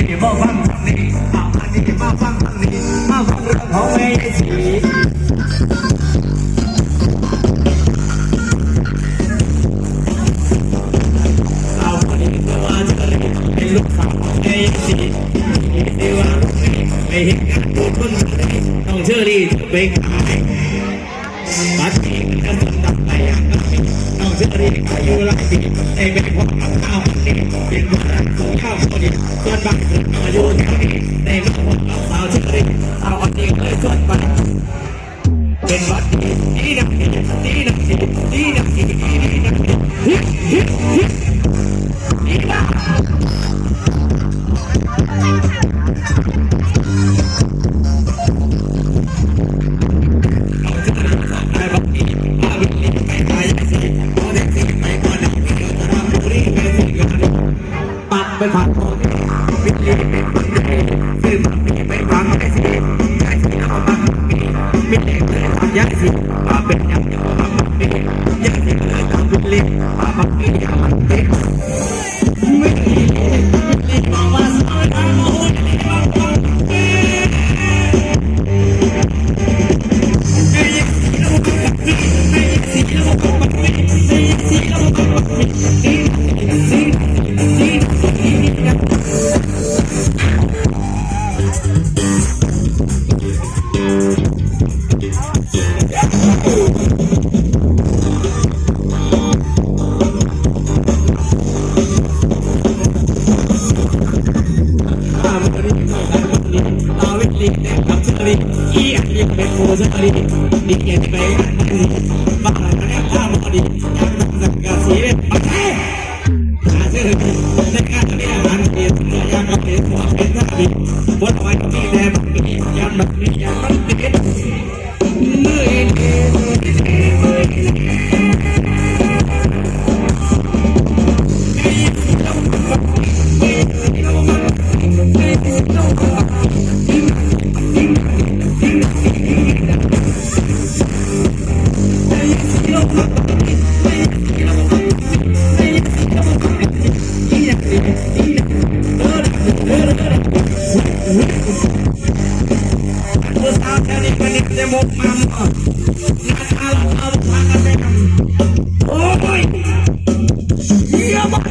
ນີ້ ມາຟັງທາງນີ້ ເອົາ ອັນນີ້ມາຟັງທາງນີ້ ມາຟັງເລື່ອງຂອງແມ່ຍາຍສີ. ເອົາ ອັນນີ້ຄືວ່າເຊີຣີເປັນລູກສາວຂອງແມ່ຍາຍສີ ທີ່ວ່າໄປເຮັດງານຢູ່ເມືອງເຊີຣີ ນ້ອງເຊີຣີຈະໄປຂາຍ ບັດນີ້ກໍຈະຕ້ອງໄປຢ່າງນັ້ນ ນ້ອງເຊີຣີອາຍຸຫຼາຍປີ ໄດ້ໄປພໍ້ກັບທ້າວອັນນີ້ ເປັນໂບລານຂອງທ້າວຄົນນີ້ ສ່ວນບາງຄົນອາຍຸເທົ່ານີ້ ໄດ້ມາພໍ້ກັບສາວເຊີຣີ ທ້າວອັນນີ້ເລີຍຊວນໄປ ເປັນບັດດີ ດີນຳດີ ດີນຳດີ ດີນຳດີ ດີນຳດີ ປັກໄປທາງໂນ້ນ ວິນລີ ຊື້ໝາກໝີ່ໄປວາງໄວ້ຊິ ຍາຍສີເອົາໝາກໝີ່ ມີແຕ່ເລີຍຖາມຍາຍສີ ວ່າເປັນຫຍັງຈັ່ງເອົາໝາກໝີ່ ຍາຍສີເລີຍຖາມວິນລີ ວ່າໝາກໝີ່ເອົາມາເປັນ ວິນລີ ວິນລີບອກວ່າ ຜູ້ສາວແຖວນີ້ເພິ່ນເຮັດແຕ່ໝົກໝ່ຳ ນັກອາລະວາດພາກັນໄປນຳ ໂອ້ຍ ເຫື່ອບັດ.